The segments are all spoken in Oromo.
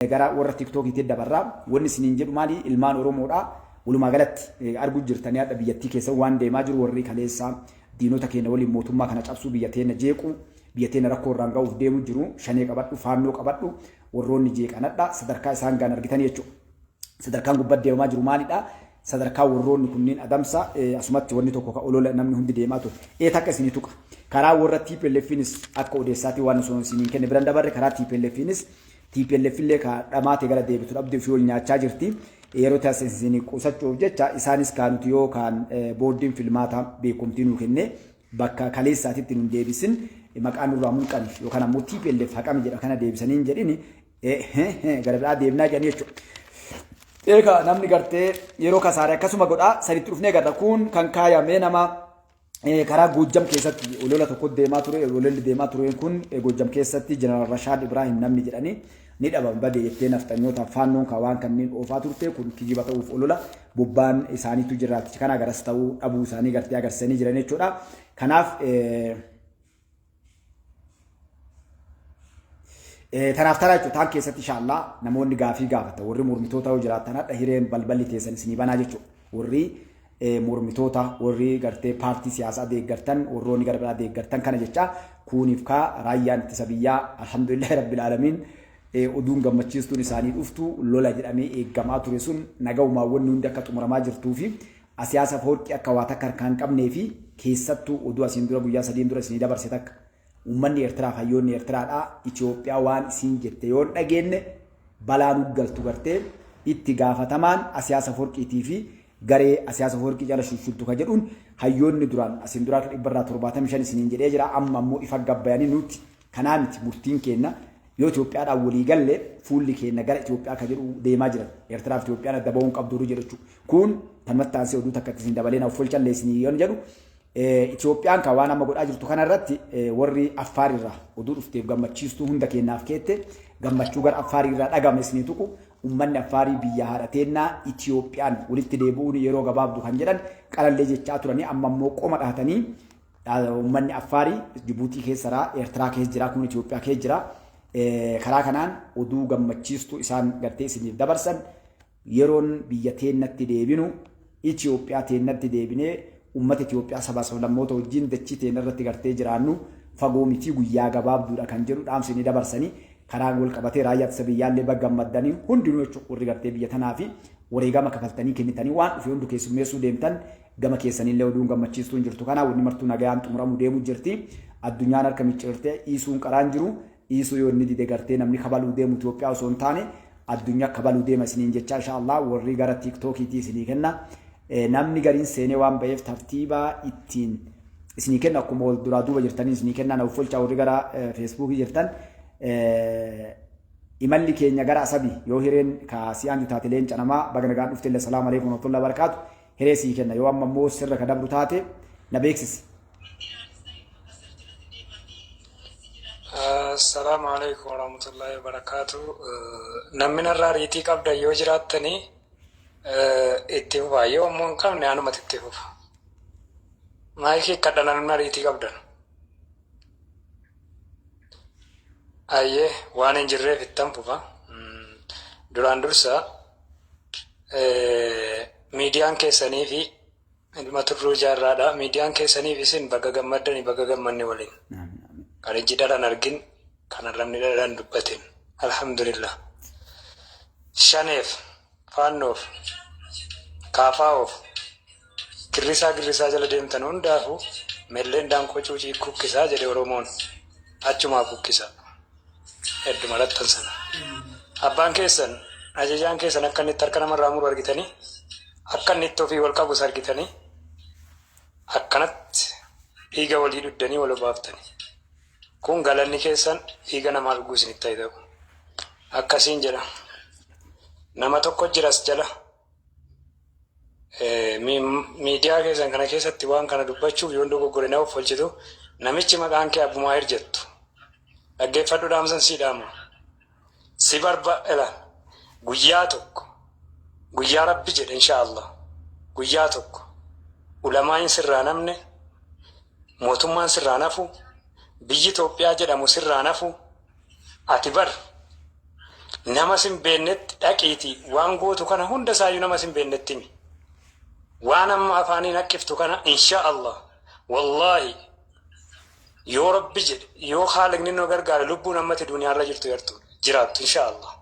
Gara warra tiktookiitti dabarraa. Wanni isiniin jedhu maali, ilmaan Oromoodha. Walumaa galatti arguu jirtanii hadha biyyattii keessa waan deemaa jiru. Warri kaleessa diinota keenya waliin mootummaa kana cabsuu, biyya teenya jeequu, biyya teenya rakkoo irraan ga'uuf deemu jiru, Shanee qabadhu, Faannoo qabadhu, warroonni jeeqanadha. Sadarkaa isaan gaan argitanii jechuudha. Sadarkaan gubbaa deemaa jiru maalidha? Sadarkaa warroonni kunneen adamsa asumatti wanni tokko ka olola namni hundi deemaa ture. Ee, takka isinii tuqa. Karaa warra TPLFinis akka odeessaatii waan osoo isiniin kenne biran dabarre, karaa TPLFinis, TPLF illee ka dhamaate gara deebitu dhabde ofii ol nyaachaa jirti. Yeroo taasisan isinii qusachuuf jecha, isaanis kaa nuti yoo kaan boordiin filmaata beekumtii nuu kennee bakka kaleessaatitti nun deebisin, maqaa nurraa mulqani yookaan ammoo TPLF haqame jedha kana deebisanii hin jedhini, gara biraa deemnaa jedhanii jechuudha. Eegaa namni gartee yeroo kasaare akkasuma godhaa. Sanitti dhufnee garra kun kan kaayamee nama karaa Goojjam keessatti olola tokko deemaa ture. Ololli deemaa ture kun Goojjam keessatti Jeneraal Rashaad Ibraahim namni jedhanii ni dhabame, bade jettee nafxanyoota Faannoon kan waan kanneen oofaa turte kun kijiba ta'uuf olola bobbaan isaaniitu jiraatti kana garas ta'uu dhabuu isaanii gartee agarsiisanii jiran jechuudha. Kanaaf tanaaf taraa jechuudha. Taan keessatti inshaallaa namoonni gaafii gaafatan, warri mormitoota yoo jiraatan, hadha hireen balballi teessan isinii banaa jechuudha. Warri mormitoota, warri gartee paartii siyaasaa deeggartan, warroonni gara biraa deeggartan kana jecha kuuniif kaa raayyaan ittisa biyyaa, alhamdulillahi rabbil aalamiin, oduun gammachiistuun isaanii dhuftu, lola jedhamee eeggamaa ture sun nagaumaan wanni hundi akka xumuramaa jirtuu fi Asiyaasa Afawarqii akka waa takka harkaa hin qabnee fi keessattuu oduu asiin dura guyyaa 3n dura isinii dabarse takka, uummanni Eertiraaf hayyoonni Eertiraadhaa Itoophiyaa waan isiin jette yoo hin dhageenne balaa nu galtu, gartee itti gaafatamaan Asiyaas Afawarqiitii fi garee Asiyaas Afawarqii jala shulshultu ka jedhuun hayyoonni duraan asiin duraa 75% isiniin jedhee jira. Amma ammoo ifa gabbayanii nuti kanaa miti, murtiin keenna yoo Itoophiyaadhaan walii galle fuulli keenna gara Itoophiyaa ka jedhu deemaa jiran. Eertiraa fi Itoophiyaan adda bahuu hin qabdu jedhu jechuudha. Kun tanumatti aansee oduu takka isin dabalee na uffolchallee isinii yoon jedhu, Itoophiyaan kan waan amma godhaa jirtu kanarratti warri Affaar irraa oduu dhufteef gammachiistuu hunda keenyaaf keette, gammachuu gara Affaarii irraa dhagame isinii tuqu. Uummanni Affaarii biyya haadha teennaa Itoophiyaan walitti deebi'uun yeroo gabaabdu kan jedhan qarallee jechaa turanii, amma immoo qoma dhahatanii uummanni Affaarii Jibuutii keessa jira, Eertiraa keessa jira, kun Itoophiyaa keessa jira. Karaa kanaan oduu gammachiistuu isaan gartee isiniif dabarsan, yeroon biyya teennatti deebinu, Itoophiyaa teennatti deebinee uummata Itoophiyaa sabaa sablammoota wajjin dachii teenna irratti gartee jiraannu fagoo mitii, guyyaa gabaabduudha kan jedhu dhaamsi ni dabarsanii. Karaan wal qabatee raayyaa ittisa biyyaallee baga gammaddanii hundinuu jechuudha. Warri gartee biyya tanaa fi wareegama kafaltanii kennitanii waan dhufe hundu keessummeessuu deemtan, gama keessaniillee oduun gammachiistuu hin jirtu. Kanaa wanni martuu nagayaan xumuramuu deemuu jirti. Addunyaan harka micciirtee dhiisuun qaraan jiru dhiisuu yoo inni dide gartee namni kabaluu deemu Itoophiyaa osoo hin taane addunyaa kabaluu deema isiniin jechaa, insha Allah warri gara tiiktookiitii isinii kenna. Namni gariin seenee waan ba'eef tartiibaa ittiin isinii kenna, akkuma wal duraa duuba jirtanii isinii kennaa na uffolchaa. Warri gara feesbuukii jirtan, imalli keenya gara Asabii yoo hireen ka si'aan taate, leenca namaa baga nagaan dhufte illee, salaamu alaikum warahmatullahi wabarakatuh, hiree sii kenna. Yoo amma immoo sirra ka dabru taate na beeksisi. Assalaamu alaikum warahmatullahi wabarakatuh. Namni narraa riitii qabdan yoo jiraattanii itti fufa. Yoo ammoo hin qabne anumatti itti fufa. Maayikii kadha namni riitii qabdan. Ayyee, waan hin jirreef ittan fufa. Duraan dursa miidiyaan keessanii fi ilma Turruu Jaarraadha. Miidiyaan keessanii fi isin baga gammaddanii, baga gammanne waliin. Kan ijji dhalan argin, kan arrabni dhalan dubbatin. Alhamdulillah. Shaneef, Faannoof, Kaafaa'oof, girrisaa girrisaa jala deemtan hundaafuu melleen daankoo cuucii kukkisaa jedhe Oromoon. Achumaa kukkisa. Hedduma lattan sana. Abbaan keessan, ajajaan keessan akka inni itti harka namarraa muru argitanii, akka inni itti ofii wal qabus argitanii, akkanatti dhiiga walii dhuddanii wal obaaftanii. Kun galanni keessan dhiiga namaa dhuguu isinitti haa ta'u. Akkasiin jedha. Nama tokko jiras jala. Miidiyaa keessan kana keessatti waan kana dubbachuuf yoon dogoggore na offolchitu. Namichi maqaan kee Abbumaahir jettu. Dhaggeeffadhu, dhaamsan sii dhaama. Si barba ela guyyaa tokko, guyyaa Rabbi jedhe, insha Allah, guyyaa tokko ulamaayin sirraa namne, mootummaan sirraa nafu, biyyi Itoophiyaa jedhamu sirraa nafu. Ati bar Nama sin beeknetti dhaqiitii waan gootu kana hunda isaayyuu nama sin beeknetti himi. Waan amma afaaniin haqqiftu kana, insha Allah, wallaahi, yoo Rabbi jedhe, yoo Haaliqni nu gargaare, lubbuun ammati duniyaarra jirtu yartu jiraattu, insha Allah.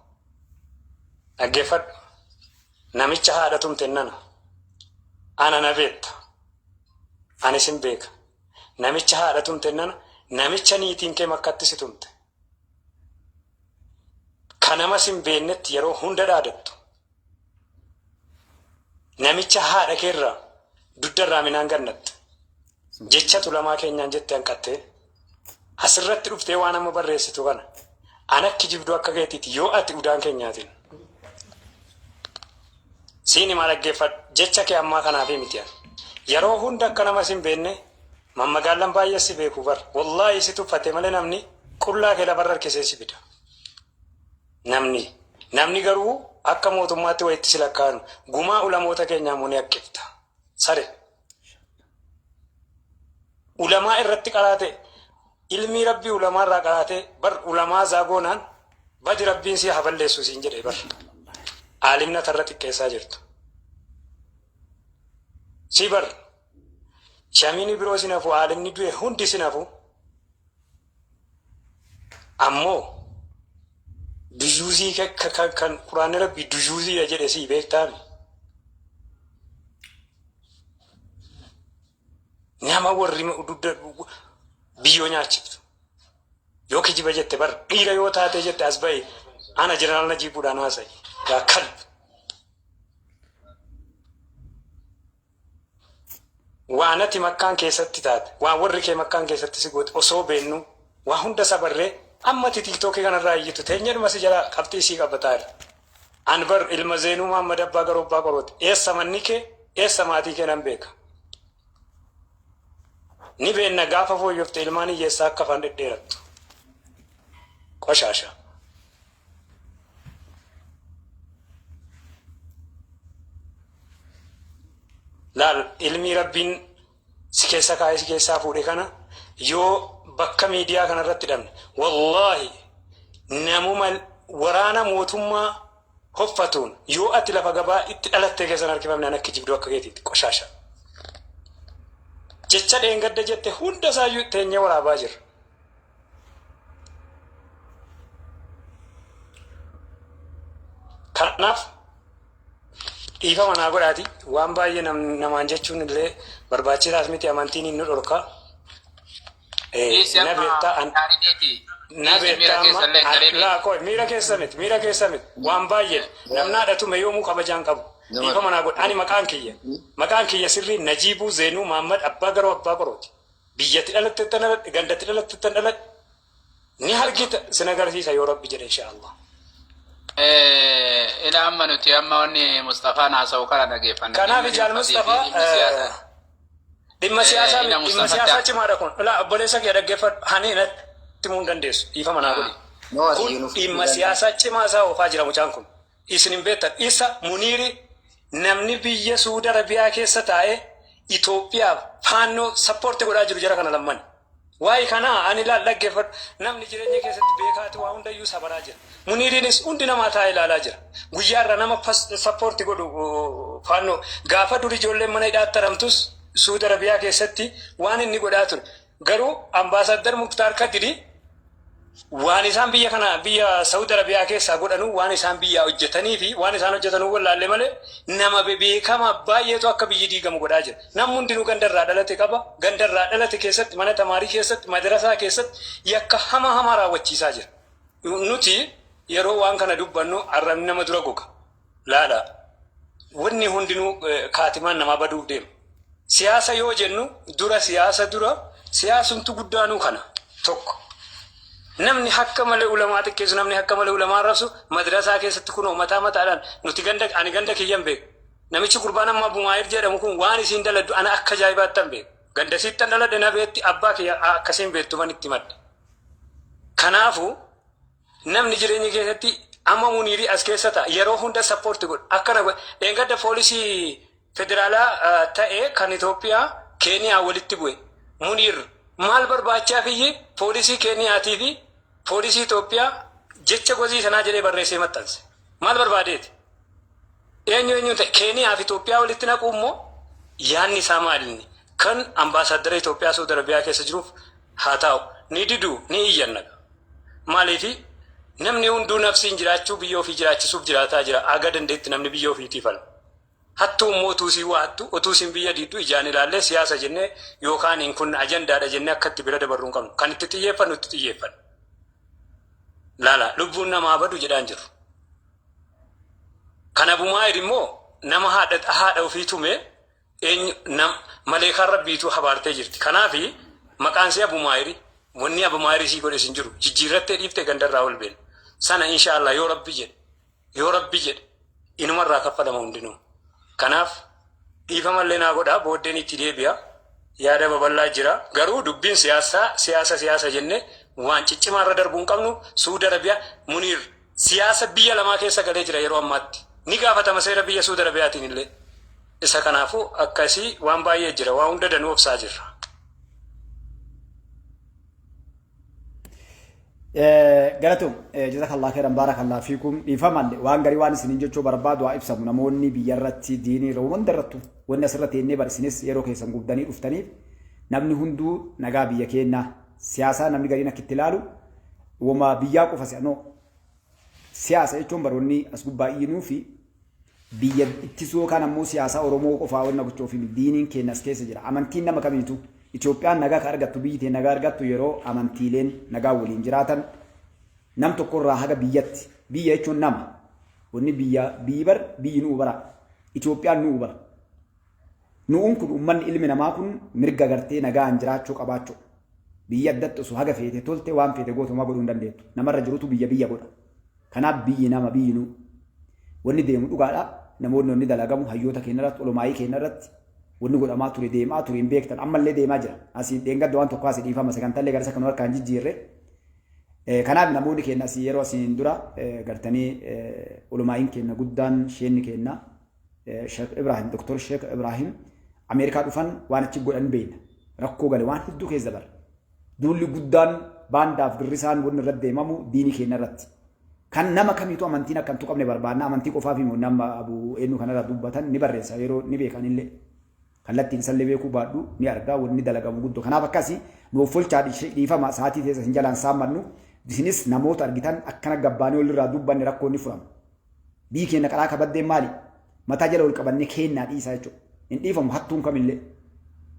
Dhaggeeffadhu. Namicha haadha tumte nana. Ana na beekta. Ani sin beeka. Namicha haadha tumte nana, namicha niitiin kee makkatti si tumte. Ka nama sin beeknetti yeroo hunda dhaadattu. Namicha haadha keerraa duddarraa minaan gannatte. Jecha tulamaa keenyaan jette hanqattee asirratti dhuftee waan amma barreessitu kana an akki jibduu akka keetiiti yoo ati udaan keenyaatiin. Siin himaa, dhaggeeffadhu, jecha kee ammaa kanaafi miti ani. Yeroo hunda akka nama sin beekne mammagaallan baay'ee si beeku bar. Wallaahi, si tuffate malee namni qullaa kee lafarra harkisee si fida. Namni garuu akka mootummaatti wayitti si lakkaa'anu gumaa ulamoota keenyaa immoo ni haqqifta. Sare. Ulamaa irratti qaraate, ilmii Rabbii ulamaa irraa qaraate bar, ulamaa zaagoonaan badi Rabbiin si haa balleessu siin jedhe bar. Aalimna tarra xiqqeessaa jirtu. Si bar shamini biroo sin hafu, aalimni du'e hundi sin hafu. Ammoo duyuuzii kan Quraanni Rabbii duyuuziidha jedhe sii beektaami. Nama warri dugda biyyoo nyaachiftu. Yoo kijiba jette bar, dhiira yoo taate jette as ba'i, ana Jeneraal Najiibuudhaan haasa'i. Yaa kalb. Waan ati makkaan keessatti taate, waan warri kee makkaan keessatti si goote osoo beennu, waa hunda sabarree amma ati TikTokii kanarraa iyyitu teenyadhuma si jala qabxii sii qabataa jira. An bar ilma Zeenuu Mahammad Abbaa Garoo Abbaa Qorooti. Eessa manni kee, eessa maatii kee nan beeka. Ni beenna gaafa fooyyofte ilmaan hiyyeessaa akka afaan dhedheerattu. Qoshaasha. Laal, ilmii Rabbiin si keessa kaa'ee si keessaa fuudhe kana yoo bakka miidiyaa kanarratti dhabne, wallaahi, namuma waraana mootummaa hoffatuun yoo ati lafa gabaa itti dhalattee keessan harkifamne, an akka jibduu akka keetiitti qoshaasha. Jecha dheengadda jette hunda isaayyuu teenyee waraabaa jirra. Kanaaf dhiifama naa godhaati, waan baay'ee namaan jechuun illee barbaachisaas miti, amantiin inni dhorka. Dhiisi Na amma beektaa an gaariineeti. Na Dhiisi, miira beektaa amma keessa illee hin galeeni. laa qoy, miira keessa miti, miira keessa miti, waan baay'ee namni haadha tume yoomuu kabajaan qabu. Dhiifama naa godha, ani maqaan kiyya sirrii Najiibuu Zeenuu Mahammad Abbaa Garoo Abbaa Qorooti. Biyyatti dhalatte dhaladhe, gandatti dhalatte dhaladhe, ni hargita, sin agarsiisa yoo Rabbi jedhe, insha Allah. Ila amma nuti amma wanni Mustafaan haasa'u kana dhageeffanna. Kanaaf Dhimmi Jaal dhuunfatii fi Mustafaa dhimmi siyaasaa. Dhimma siyaasaa Ila miti, dhimma Mustafatti siyaasaa cimaadha kun. Ilaa, obboleessa kee dhaggeeffadhu, hani natti himuu hin dandeessu, dhiifama naa godhi. No, ati Kun nuuf dhimma siyaasaa cimaa isaa oofaa jira mucaan kun. Isin hin beektan. Isa Muniiri namni biyya Suudi Arabiyaa keessa taa'ee Itoophiyaaf faannoo support godhaa jiru jara kana lamman. Waa'ee kanaa ani ilaal, dhaggeeffadhu. Namni jireenya keessatti beekaati waa hundayyuu sabaraa jira. Muniiriinis hundi namaa taa'ee ilaalaa jira. Guyyaarra nama support godhu faannoo. Gaafa dur ijoolleen mana hidhaatti haramtus Suudi Arabiyaa keessatti waan inni godhaa ture. Garuu Ambaasaddar Muktaar Kadiri waan isaan biyya kana, biyya Saudi Arabiyaa keessaa godhanu, waan isaan biyyaa hojjetanii fi waan isaan hojjetanuu wallaalle malee, nama bebeekamaa baay'eetu akka biyyi diigamu godhaa jira. Namni hundinuu gandarraa dhalate qaba. Gandarraa dhalate keessatti, mana tamaarii keessatti, madarasaa keessatti yakka hamaa hamaa raawwachiisaa jira. Nuti yeroo waan kana dubbannu arrabni nama dura goga. Laala. Wanni hundinuu kaatimaan namaa baduuf deema. Siyaasa yoo jennu dura, siyaasa dura, siyaasumtu guddaanuu kana tokko. Namni akka malee ulamaa xiqqeessu, namni akka malee ulamaa arrabsu, madrasaa keessatti kunoo mataa mataadhaan nuti ganda, ani ganda kiyyan beeku. Namichi gurbaan amma Abu Maahir jedhamu kun waan isiin daladdu ana akka ajaa'ibaatti hin beeku. Ganda siittan dhaladhe na beetti, abbaa kiyya akkasiin beektu man itti madde. Kanaafu namni jireenya keessatti amma Muniirii as keessa ta'a, yeroo hunda support godhu akkana godhu. Dheengadda poolisii federaalaa ta'e kan Itoophiyaa Keeniyaa walitti bu'e. Muniir maal barbaachaa fiyyi poolisii Keeniyaatii fi poolisii Itoophiyaa Jecha gozii sanaa jedhee barreessee maxxanse. Maal barbaadeeti? Eenyu eenyu ta'e Keeniyaa fi Itoophiyaa walitti naquu immoo yaanni isaa maalinni? Kan ambaasaaddara Itoophiyaa Saudi Arabiyaa keessa jiruuf haa taa'u. Ni didu, ni iyyanna. Maaliifi namni hunduu nafsiin jiraachuu, biyya ofii jiraachisuuf jiraataa jira. Aga dandeetti namni biyya ofiitiif falma. Hattuu immoo utuu isiin waa hattu, utuu isiin biyya diiddu ijaan ilaallee siyaasa jennee yookaan hin kun ajandaadha jennee akka itti bira dabarru hin qabnu. Kan itti xiyyeeffannu itti xiyyeeffanna. Laala, lubbuun namaa badu jedhaan jiru. Kan Abu Maahir immoo nama haadha ofii tume eenyu nam maleekaan rabbiitu habaartee jirti. Kanaafi maqaan isii Abu Maahiri, wanni Abu Maahir isii godhe sin jiru. Jijjiirrattee dhiiftee gandarraa ol beena. Sana inshaallah yoo rabbi jedhe, yoo rabbi jedhe inumarraa kaffalama hundinuu. Kanaaf dhiifamallee naa godhaa, booddeen itti deebi'a. Yaada babal'aa jira. Garuu dubbiin siyaasaa, siyaasa siyaasa jennee waan ciccimaa irra darbuu hin qabnu. Suudi Arabiyaa Muniir siyaasa biyya lamaa keessa galee jira yeroo ammaatti. Ni gaafatama seera biyya Suudi Arabiyaatiin illee. Isa kanaafuu akkasii waan baay'ee jira. Waa hunda danuu obsaa jirra. Galatoom, jazakallah khairan, barakallah fiikum. Dhiifamalle, waan garii waan isiniin jechuu barbaadu haa ibsamu. Namoonni biyya irratti, diinii irra, hunda irrattu wanni asirra teennee bar isinis yeroo keessan gubdanii dhuftaniif namni hunduu nagaa biyya keenyaa, siyaasaa namni gariin akka itti ilaalu wama biyyaa qofa si'a. No, siyaasa jechuun bar wanni as gubbaa iyyinuu fi biyya ittisuu yookaan ammoo siyaasaa Oromoo qofaa wanna gochuuf diiniin keenya as keessa jira. Amantiin nama kamiitu Itoophiyaan nagaa ka argattu, biyyi tee nagaa argattu yeroo amantiileen nagaa waliin jiraatan, nam tokkorraa haga biyyatti. Biyya jechuun nama. Wanni biyya, biyyi bar, biyyi nu'u bara. Itoophiyaan nu'u bara. Nu'uun kun uummanni, ilmi namaa kun mirga gartee nagaan jiraachuu qabaachuu. Biyya addatti osoo haga feete tolte, waan feete gootumaa godhuu hin dandeettu. Namarra jirutu biyya biyya godha. Kanaaf biyyi nama, biyyi nu. Wanni deemu dhugaadha. Namoonni wanni dalagamu hayyoota keenya irratti, olomaayii keenya irratti wanni godhamaa ture, deemaa ture hin beektan. Ammallee deemaa jira. Asiin dheengadda waan tokko asii, dhiifama, sagantaallee gara isa kan harkaan jijjiirre. Kanaaf namoonni keenya asii yeroo asiin dura gartanii olomaayiin keenya guddaan, sheenni keenya Sheekh Ibrahim, Dr. Sheekh Ibrahim Ameerikaa dhufan, waan achi godhan beekna. Rakkoo gale waan hedduu keessa dabarre. Duulli guddaan baandaaf girrisaan wanni irratti deemamu diinii keenya irratti. Kan nama kamiitu amantiin akka hin tuqamne barbaadna. Amantii qofaaf himu nama abu eenyu kanarra dubbatan ni barreessa, yeroo ni beekan illee. Kallattiin isallee beekuu baadhu ni argaa wanni dalagamu guddoo. Kanaaf akkasii nu offolchaa, dhiifama, sa'aatii teessa isin jalaan saammannu. Isinis namoota argitan akkana gabbaanii walirraa dubbanne rakkoon ni furama. Biyyi keenya qaraa kabaddeen maali? Mataa jala ol qabannee kennaa dhiisaa jechuudha. Hin dhiifamu hattuun kamillee.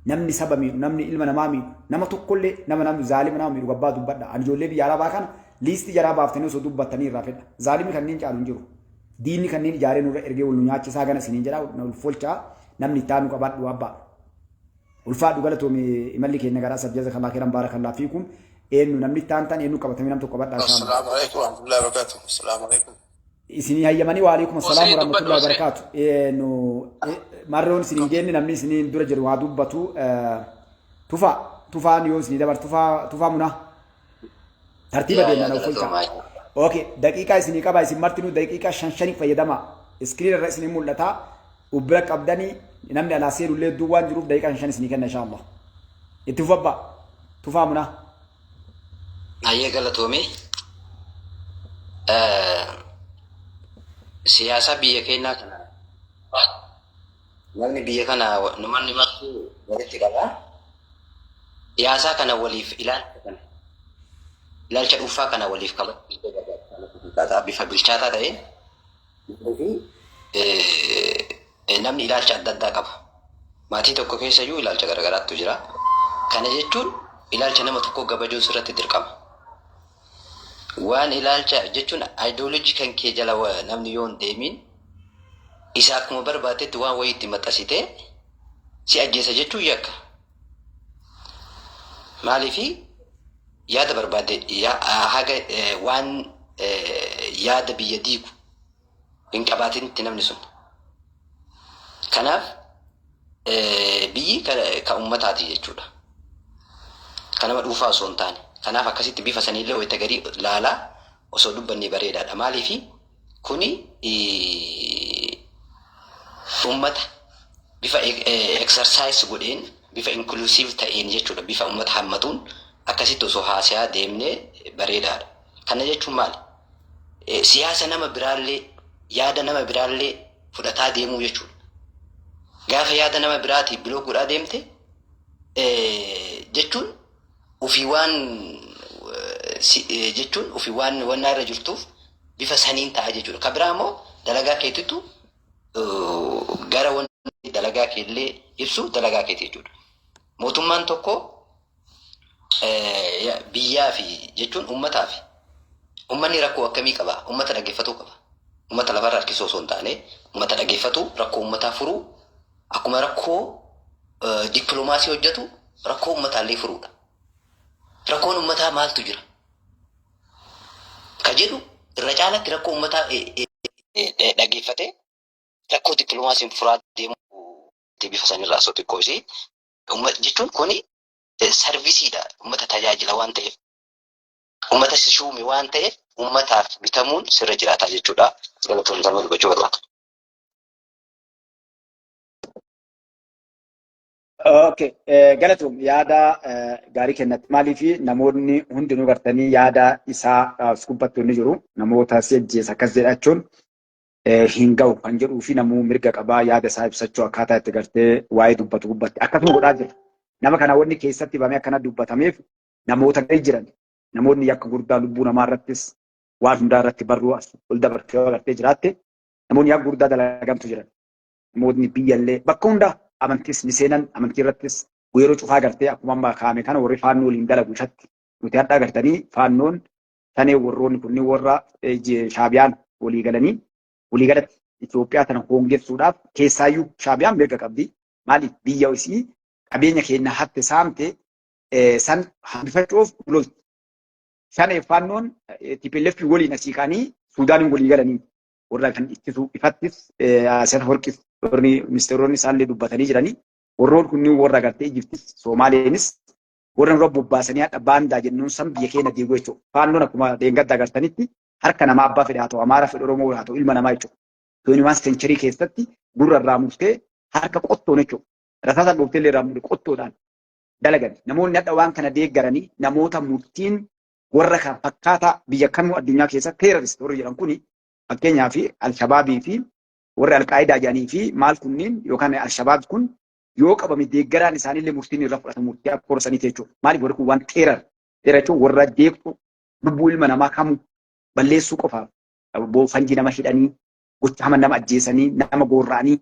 Namni saba miidhu, namni ilma namaa miidhu, nama tokkollee, nama namni zaalima nama miidhu gabbaa dubbadha. Ani ijoollee biyya arabaa kana liistii jaraa baaftanii osoo dubbattanii irraa fedha. Zaalimi kanneen caalu hin jiru. Diinni kanneen ijaaree nurra ergee wal nu nyaachisaa gana isiniin jedhaa, na ulfolchaa, namni itti aanu qabaadhu abbaa. Ulfaadhu, galatoomi. Imalli keenya garaa sab. Jazakallah khairan, barakallah fiikum. Eenyu namni itti aantan, eenyu qabatamee nam tokko qabadhaa inshallah. Assalamu alaikum warahmatullahi wabarakatuh. Assalamu alaikum. Isinii hayyamanii, waalaikum assalaam Osee dubbadhu warahmatullahi osee. wabarakaatu. Nu marroon isin hin geenne, namni isiniin dura jiru haa dubbatu. Tufaa, tufaan yoo isinii dabar, tufaa, tufaa munaa tartiiba Yaa deemna yaa na uffolchaa. galatoomaa. Okay, daqiiqaa isinii qaba, isin martinuu daqiiqaa shan shanii fayyadama. Iskiriin irra isinii mul'ata. Ubbira qabdanii namni alaa seenullee hedduu waan jiruuf daqiiqaa shan shan isinii kenna inshallah. Itti fufabbaa. Tufaa munaa. Hayyee, galatoomii. Siyaasa biyya keenyaa kana namni biyya kana namoonni martuu walitti qaba. Siyaasaa kana waliif ilaalcha kana, ilaalcha dhuunfaa kana waliif kabajuu barbaachisaa bifa bilchaataa ta'een namni ilaalcha adda addaa qaba. Maatii tokko keessa iyyuu ilaalcha garaagaraatu jira. Kana jechuun ilaalcha nama tokkoo kabajuun sirratti dirqama. Waan ilaalcha jechuun ideology kan kee jala namni yoo hin deemin isa akkuma barbaadetti waan wayii itti maxxansitee si ajjeesa jechuun yakka. Maaliifi yaada barbaade haga waan yaada biyya diigu hin qabaatinitti namni sun. Kanaaf biyyi ka ummataati jechuudha. Ka nama dhuunfaa osoo hin taane. Kanaaf akkasitti bifa saniillee wayita garii laalaa osoo dubbannee bareedaadha. Maaliifi kuni ummata bifa exercise godheen, bifa inclusive ta'een jechuudha. Bifa ummata hammatuun akkasitti osoo haasayaa deemnee bareedaadha. Kana jechuun maali? Siyaasa nama biraallee, yaada nama biraallee fudhataa deemuu jechuudha. Gaafa yaada nama biraatii block godhaa deemte jechuun ofii waan jechuun ofii waan wannaa irra jirtuuf bifa saniin ta'a jechuudha. Ka biraa immoo dalagaa keetitu gara wanni dalagaa keellee ibsu dalagaa keeti jechuudha. Mootummaan tokko biyyaa fi jechuun uummataa fi uummanni rakkoo akkamii qaba? Uummata dhaggeeffatuu qaba. Uummata lafarra harkisuu osoo hin taane, uummata dhaggeeffatu, rakkoo uummataa furuu, akkuma rakkoo dippiloomaasii hojjetu rakkoo uummataallee furuudha. Rakkoon uummataa maaltu jira? Ka jedhu irra caalatti rakkoo uummataa dhaggeeffatee rakkoo dippiloomaasiin furaa deemuu bifa sanirraa osoo xiqqoo ishee jechuun kuni serviceiidha, uummata tajaajila waan ta'eef, uummata si shuume waan ta'eef, uummataaf bitamuun sirra jiraataa jechuudha. Galatoon sama dubbachuu barbaada. Okay, galatoom, yaada gaarii kennatti. Maaliif namoonni hundinuu gartanii yaada isaa as gubbattu ni jiru. Namoota si ajjeesa akkas jedhachuun hin ga'u kan jedhuu fi namuu mirga qabaa yaada isaa ibsachuu, akkaataa itti gartee waa'ee dubbatu gubbatti. Akkasuma godhaa jira. Nama kana wanni keessatti bamee akkana dubbatameef namoota gadi jiran, namoonni yakka guddaa lubbuu namaa irrattis waan hundaa irratti barruu as ol dabartee agartee jiraatte, namoonni yakka guddaa dalagantu jiran. Namoonni biyyallee bakka hundaa amantiis ni seenan, amantii irrattis yeroo cufaa gartee akkuma amma kaa'ame kana warri Faannoo waliin dalagu ifatti. Nuti hadhaa gartanii Faannoon tanee warroonni kunniin warra Shaabiyaan walii galanii walii galatti Itoophiyaa tana hoongessuudhaaf, keessaayyuu Shaabiyaan mirga qabdi. Maaliif biyya isii qabeenya keenya hatte saamte san hambifachuuf lolti. Shanee Faannoon TPLF waliin asii ka'anii Suudaaniin walii galanii warra kan ittisu ifattis Asiyaa Warqis warri ministeeronni isaallee dubbatanii jiranii, warroon kunniin warra gartee Ijiptis Soomaaleenis warra nurra bobbaasanii hadha baandaa jennuun san biyya keenya diiguu jechuudha. Faannoon akkuma deengadda agartanitti harka namaa abbaa fedhe haa ta'u, Amaara fedhe, Oromoo haa ta'u, ilma namaa jechuudha. 21 century keessatti gurra irraa murtee harka qottoon jechuudha. Rasaasa dhooftee illee irraa murtee qottoodhaan dalagan. Namoonni hadha waan kana deeggaranii namoota murtiin warra kan fakkaataa biyya kamuu addunyaa keessa terrorist warri jedhan kuni, fakkeenyaaf Alshabaabii fi warri Alqaayidaa jedhanii fi maal kunniin yookaan Alshabaab kun yoo qabame deeggaraan isaaniillee murtiin irra fudhatamu murtii akka horsaniiti jechuudha. Maaliif warri kun waan terror terror jechuun warra jeeqxu, lubbuu ilma namaa kamuu balleessuu qofaaf fanjii nama hidhanii, gocha hama nama ajjeesanii, nama gorra'anii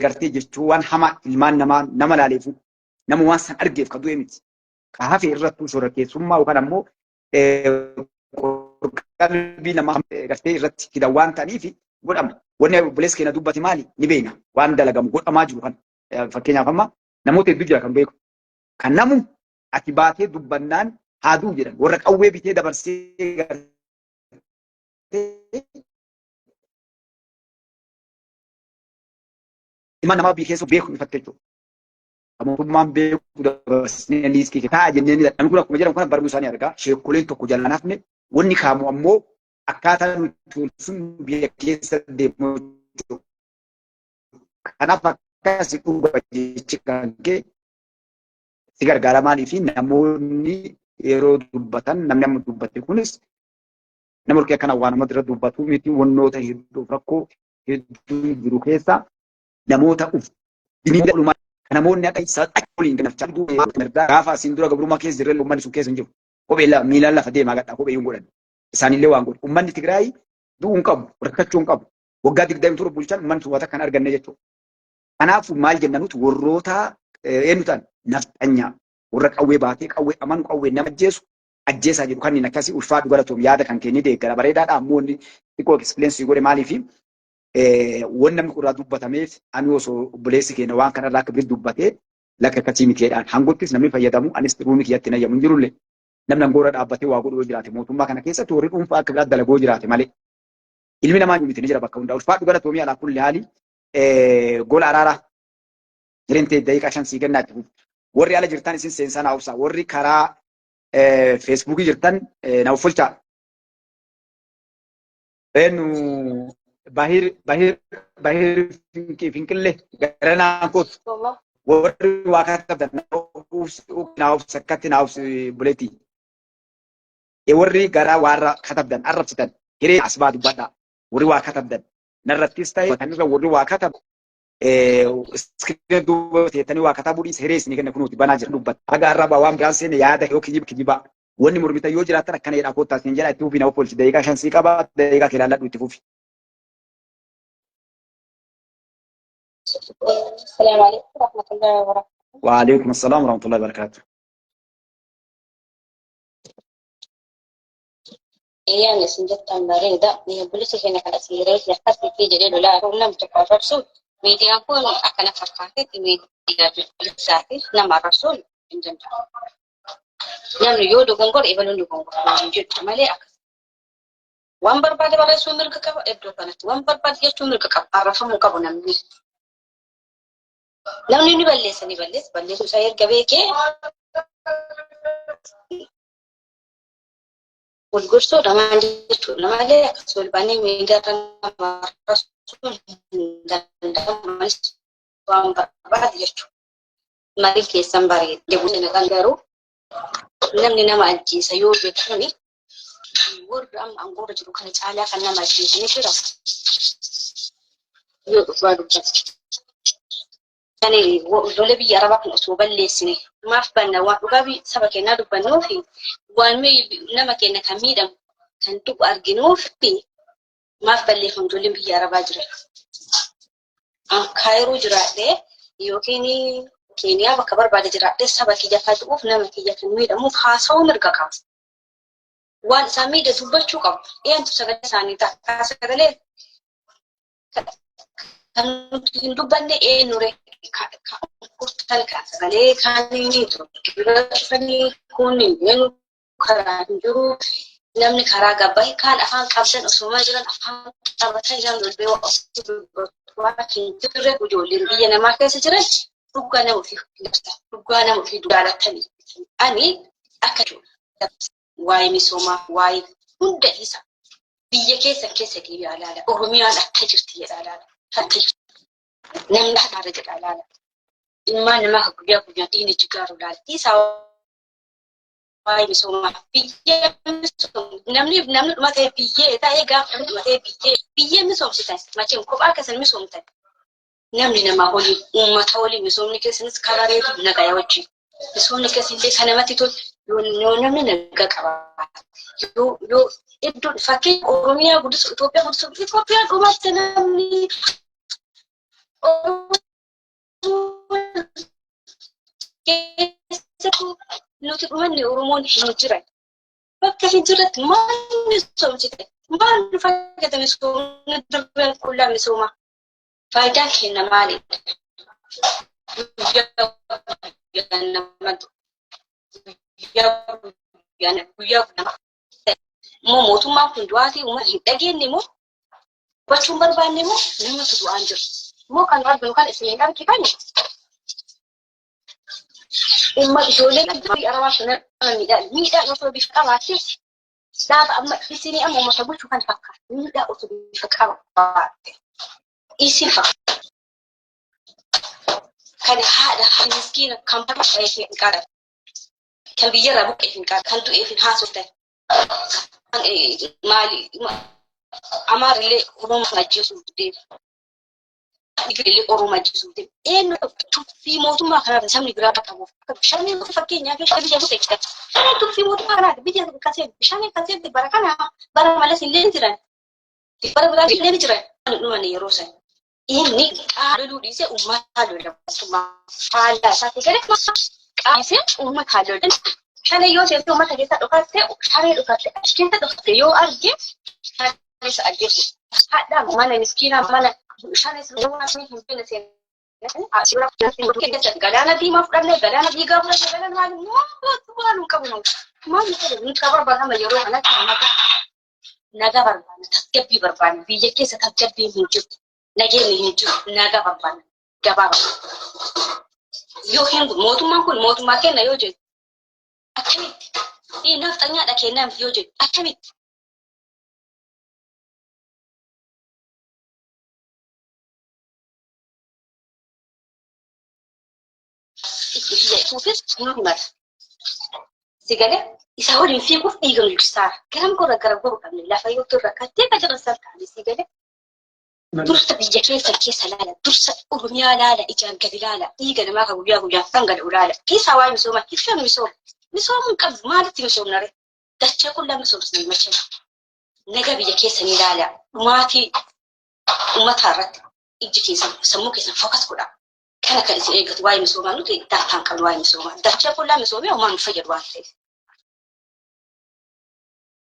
gartee jechuu waan hama ilmaan namaa nama laaleefu, nama waan san argeef ka du'e miti. Ka hafe irrattuu shororkeessummaa yookaan ammoo qalbii namaa gartee irratti fidan waan ta'aniif godhama. Wanni obboleessi keenya dubbate maali? Ni beekna. Waan dalagamu godhamaa jiru kana. Fakkeenyaaf amma namoota hedduu jira kan beeku. Kan namu ati baatee dubbannaan haa du'u jedhan. Warra qawwee bitee dabarsee gartee ilmaan namaa biyya keessa beeku ifatte jechuudha. Mootummaan beeku dabarsinee liistii ta'a jennee ni namni kun akkuma jedhamu kana barruu isaanii argaa. Sheekoleen tokko jalaan hafne, wanni kaamu ammoo akkaataa nuti sun biyya keessa deemu jechuudha. Kanaaf akkasi dhuga jechi kan kee si gargaara, maalii fi namoonni yeroo dubbatan namni amma dubbate kunis nama olkee akkana waan nama irra dubbatu miti, wannoota hedduuf rakkoo hedduu jiru keessa namoota uf dinii olumaa namoonni akka isaa waliin ganafchaa gaafa asiin dura gabrummaa keessa jirre uummanni sun keessa hin jiru. Kophee miilaan lafa deemaa gadhaa kophee hin godhan. Isaanillee waan godhu. Uummanni Tigraay du'uu hin qabu, rakkachuu hin qabu. Waggaa 27 bulchan uummanni sun waan kan arganne jechuudha. Kanaafuu maal jenna nuti warroota eenyu ta'an nafxanyaa warra qawwee baatee qawwee amanu, qawwee nama ajjeesu ajjeesaa jedhu kanneen akkasii, ulfaadhu, galatoom, yaada kan kennee deeggara bareedaadha. Ammoo inni xiqqoo explain godhe, maaliifi wanni namni kun irraa dubbatameef ani osoo obboleessi keenya waan kanarraa akka biratti dubbatee lakka akkasii miteedhaan hangottis namni fayyadamu anis ruumii kiyyatti nayyamu hin jirullee, namni hangoorra dhaabbatee waa godhu yoo jiraate mootummaa kana keessatti warri dhuunfaa akka biraatti dalagoo jiraate malee ilmi namaa miti ni jira bakka hundaa. Ulfaadhu, galatoomii. Alaa kulli haali gola araaraa jireentee daqiiqaa 5 sii kennaa itti fufu. Warri ala jirtan isin seensaa naa obsaa, warri karaa Facebookii jirtan na uffulchaa. Eenyu Bahir Bahir Bahir Finqillee gara naan kootu. Warri waa katabdan naa obsa, akkatti naa obsi buletii. Warri gara warra katabdan arrabsitan. Hiree as baa dubbadhaa. Warri waa katabdan. Narrattis ta'e kanirra warri waa katabu iskiriina duuba teettanii waa katabuu dhiisa hiree isinii kenna kunuuti banaa jira dubbata. Haga har'aa waan biraan seene yaada yoo kijiba kijibaa. Wanni mormitan yoo jiraattan akkana jedhaa koottaa isin jedha itti fufi nama polchi daqiiqaa 5 sii qaba daqiiqaa kee ilaalladhu itti fufi. Assalamu alaikum warahmatullahi wabarakatuh. Wa alaikum assalam warahmatullahi wabarakatuh. Yaani isin jettan bareeda. Obboleessi keenya kan asii reefi akkasitti jedhee lolaa jiru namni tokko arrabsu miidiyaan kun akkana fakkaatetti miidiyaa bilisaati nama arrabsuun hin danda'amu. Namni yoo dogongore ebaluun dogongora hin jedhu malee akkas. Waan barbaade barreessuu mirga qaba iddoo kanatti waan barbaade jechuu mirga qaba arrabsamuu qabu namni. Namni ni balleessa ni balleessa balleessuu isaa erga beekee wal gorsuu namaan jechuudha malee akkas wal baanee miidiyaa irra nama arrabsuun hin danda'amu waan barbaade jechuudha. Marii keessan bareedde bulchina kan garuu namni nama ajjeesa yoo jechuun warra amma aangoorra jiru kana caalaa kan nama ajjeese ni jira. Yoo dhugaa dubbate. Kan lola biyya Arabaa kun osoo balleessine maaf banna waan dhugaa saba keenyaa dubbannuu fi waan nama keenya kan miidhamu kan du'u arginuu fi maaf balleeffamu ijoolleen biyya Arabaa jiran. An Kaayiroo jiraadhee yookiin Keeniyaa bakka barbaade jiraadhee saba kiyya kan du'uuf nama kiyya kan miidhamuuf haasa'uu mirga qaba. Waan isaan miidhe dubbachuu qabu. Eentu sagalee isaanii ta'a? Sagalee kan nuti hin dubbanne eenyure kan sagalee kaanii cufanii kun eenyu karaa hin jiru. Namni karaa gabbaa'e kaan afaan qabdan osoo jiran afaan qabatanii jiran lolbee waan hin jirre ijoolleen biyya namaa keessa jiran dhugaa nama ofii dhugaa nama ofii jaalatanii ani akka waa'ee misoomaa waa'ee hunda isa biyya keessa keessa deebi'aa ilaala. Oromiyaan akka jirti jedhaa ilaala. Akka jirti. Namni hataarra jedhaa ilaala. Ilmaan namaa guyyaa guyyaan dhiigni jigaaru ilaala. Isaa waa'ee misoomaa biyya namni namni dhumatee biyyee ta'ee gaafa namni dhumatee biyyee biyyee misoomsitan macheen kophaa keessan misoomtan namni namaa olii uummata olii misoomni keessanis karaa reetu nagaya wajjin misoomni keessanillee kan namatti tolu yoo namni nagaa qabaate yoo yoo iddoo fakkeenya Oromiyaa guddisu Itoophiyaa guddisu Itoophiyaan dhumatte namni keessattuu nuti dhumanne Oromoon hin jiran. Bakka hin jirretti maal misoomsite? Maal nu fayyada misoomni dirreen qullaa misooma? Faayidaan keenya maalidha? Guyyaa guyyaan nama guyyaa guyyaan guyyaa nama immoo mootummaan kun du'aatii uummata hin dhageenye moo hubachuu hin barbaanne moo namatu du'aan jiru? Immoo kan arginu kan isin hin argitani Uummata ijoolleen biyya Arabaa sun nama miidhaa miidhaan osoo bifa qabaatte gaafa amma isinii amma uummata bulchu kan fakkaata miidhaa osoo bifa qabaatte isin fakkaata. Kan haadha miskiina kan buqqa'eef hin qaban kan biyyarraa buqqa'eef hin qaban kan du'eef hin haasoftan maali Amaarillee Oromoo ajjeesuuf deema. Illee Oromoo ajjeesuuf deema. Eenyu tuffii mootummaa kanarra sabni biraa qabuuf akka bishaanii fakkeenyaaf biyya buute jechuudha. Tuffii mootummaa kanaati biyya kasee bishaanii kasee bara kana bara malas illee jiran. Bara biraa illee jiran. Dhuman yeroo san. Inni qaama loluu dhiisee uummata lola mootummaa faallaa isaatti galee qaamsee uummata lola. Shanee yoo seentee uummata keessa dhokatte shanee dhokatte achi keessa dhokatte yoo arge shanee isa ajjeesu. Hadhaa mana miskiinaa mana shanee isa hin beekne seenee galaana diimaa fudhannee galaana dhiigaa fudhannee galaana maali waan hin qabnu maal nu fayyadu nuti kan barbaadama yeroo kanatti nagaa nagaa barbaadna tasgabbii barbaadna biyya keessa tasgabbiin hin jiru nageenyi hin jiru nagaa barbaadna gabaa barbaadna. Yoo hin mootummaan kun mootummaa kenna yoo jedhu akkamitti nafxanyaadha kennaaf yoo jedhu akkamitti. Itti biyya isuufis nu himata. Si galee isa waliin fiiguuf dhiiga nu jigsaara. Garam gorra gara goru qabne lafa yoo turre rakkattee ka jiran san ta'anii si galee. Dursa biyya keessa keessa laala, dursa Oromiyaa laala, ijaan gadi laala, dhiiga namaa kan guyyaa guyyaan dhangala'u laala. Keessaa waa'ee misoomaa ibsaan misooma. Misoomuu hin qabdu, maalitti misoomna ree? Dachee qullaa misoomsine macha. Naga biyya keessa ni laala. Dhumaatii uummataa irratti ijji keessan, sammuu keessan focus godha. Kana kan isin eeggatu waa'ee misoomaa, nuti daataan qabnu waa'ee misoomaa. Dachee qullaa misoomee homaa nu fayyadu waan ta'eef.